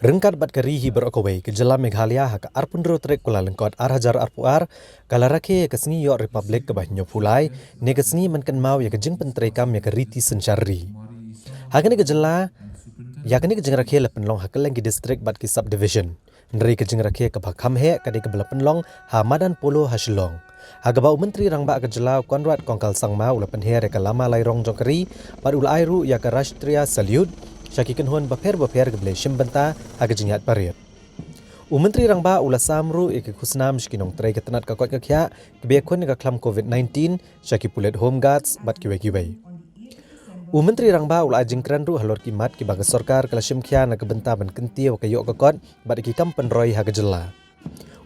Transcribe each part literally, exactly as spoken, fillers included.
Ryngkat bad ka ri hi baroh kawei, ka jylla Meghalaya ha ka arphew hynriew tarik Kyllalyngkot ar hajar arphew ar ka la rakhe ïa ka sngi ïoh Republic kaba hynñiewphew lai, ne ka sngi ban kynmaw ïa ka jingpyntreikam ïa ka riti synshar ri. Ha kane ka jylla, ïa kane ka jingrakhe la pynlong ha kylleng ki district bad ki subdivision. Hynrei ka jingrakhe kaba kham heh ka dei kaba la pynlong ha madan polo ha Shillong, ha kaba u Myntri Rangbah ka jylla u Conrad Kongkal Sangma u la pynher ïa ka lama lairong jong ka ri bad u la ai ruh ïa ka Rashtriya Salute sha ki kynhun bapher bapher kiba la shim bynta ha ka jingïaid parade. U Myntri Rangbah u la sam ruh ïa ki khusnam sha ki nongtrei ka tnat ka koit ka khiah kiba ïakhun ïa ka khlam covid nineteen, sha ki pulit Home Guards bad kiwei kiwei. U Myntri Rangbah u la ai jingkren ruh halor ki mat kiba ka sorkar ka la shim khia na ka bynta ban kyntiew ïa ka ïoh ka kot bad ïa ki kam pynroi ha ka jylla.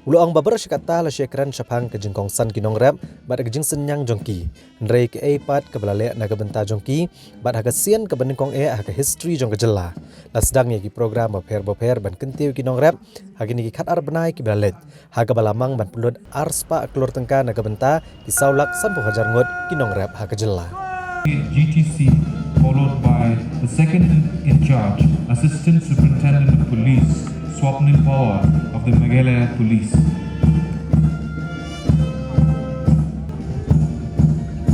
U la ong ba baroh shi katta la shakren shaphang ka jingkongsan ki nongrep bad ka jingsynñiang jong ki, hynrei kaei pat kaba la leh na ka bynta jong ki bad ha ka sien kaba nyngkong eh ha ka history jong ka jylla, la sdang ïa ki program bapher bapher ban kyntiew ïa ki nongrep ha kine ki khatar bnai kiba la leit, ha kaba la mang ban pynlut ar spah klur tyngka na ka bynta ki saw lak sanphew hajar ngut ki nongrep ha ka jylla. G T C, followed by the second in charge, Assistant Superintendent of Police, Swapnil Pawar of the Meghalaya Police.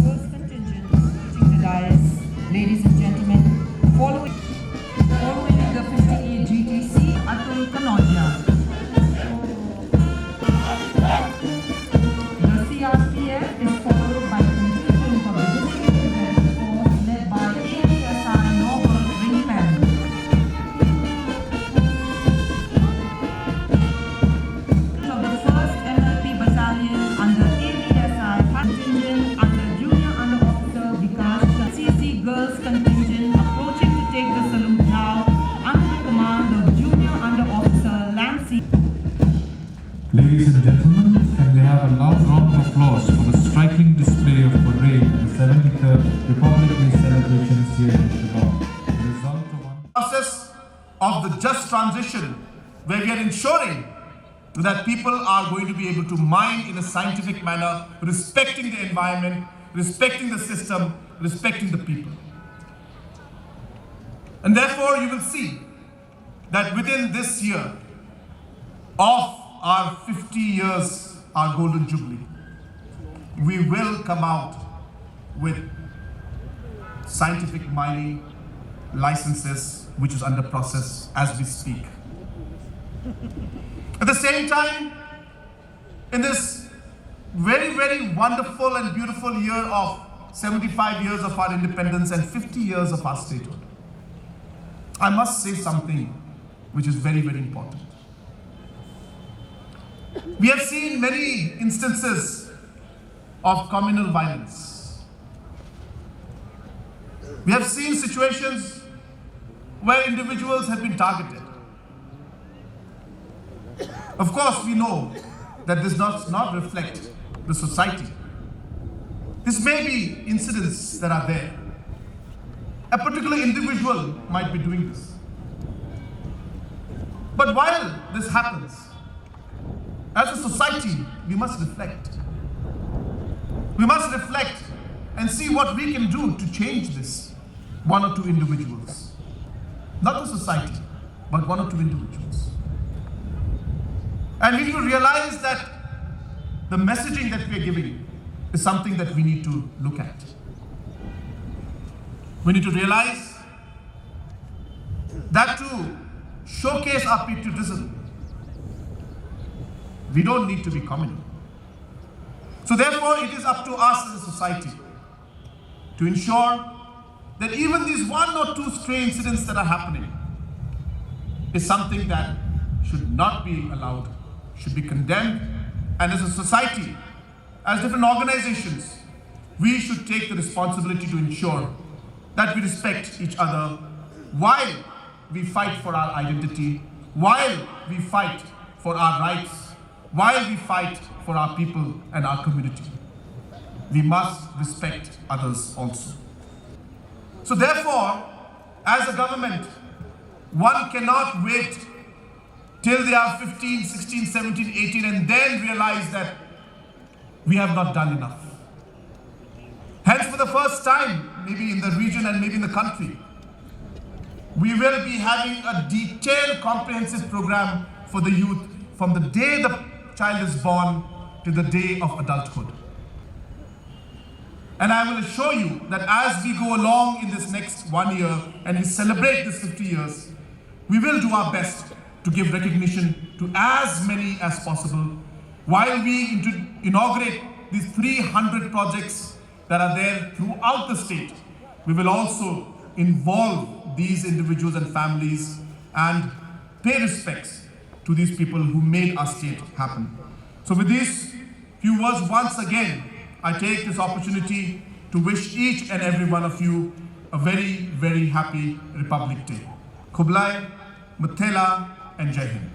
First contingent approaching the dais, ladies and gentlemen, following, following the fifty-eight G T C, Atul Kanodia. The C R P F is followed by contingent of the District Defence Force led by A D S I Norbert Ringpam. Of the first M L P Battalion under A D S I contingent under Junior Under Officer Vikas Shah. C C Girls contingent approaching to take the salute now under the command of Junior Under Officer Lancy. Ladies and gentlemen, can we have a loud round of applause for the striking display of parade at the seventy-third Republic Day celebrations here in Shillong? The result of one process of the just transition, where we are ensuring that people are going to be able to mine in a scientific manner, respecting the environment, respecting the system, respecting the people. And therefore, you will see that within this year of our fifty years, our Golden Jubilee, we will come out with scientific mining licenses, which is under process as we speak. At the same time, in this very, very wonderful and beautiful year of seventy-five years of our independence and fifty years of our statehood, I must say something which is very, very important. We have seen many instances of communal violence. We have seen situations where individuals have been targeted. Of course, we know that this does not reflect the society. This may be incidents that are there. A particular individual might be doing this. But while this happens, as a society, we must reflect. We must reflect and see what we can do to change this. One or two individuals. Not the society, but one or two individuals. And we need to realize that the messaging that we are giving is something that we need to look at. We need to realize that to showcase our patriotism, we don't need to be communal. So therefore, it is up to us as a society to ensure that even these one or two stray incidents that are happening is something that should not be allowed, should be condemned, and as a society, as different organizations, we should take the responsibility to ensure that we respect each other while we fight for our identity, while we fight for our rights, while we fight for our people and our community. We must respect others also. So therefore, as a government, one cannot wait till they are fifteen, sixteen, seventeen, eighteen, and then realize that we have not done enough. Hence, for the first time, maybe in the region and maybe in the country, We will be having a detailed, comprehensive program for the youth from the day the child is born to the day of adulthood. And I will assure you that as we go along in this next one year and we celebrate this fifty years, we will do our best to give recognition to as many as possible while we into- inaugurate these three hundred projects that are there throughout the state. We will also involve these individuals and families and pay respects to these people who made our state happen. So, with these few words, once again, I take this opportunity to wish each and every one of you a very, very happy Republic Day. Khublei, Mathela, and Jai Hind.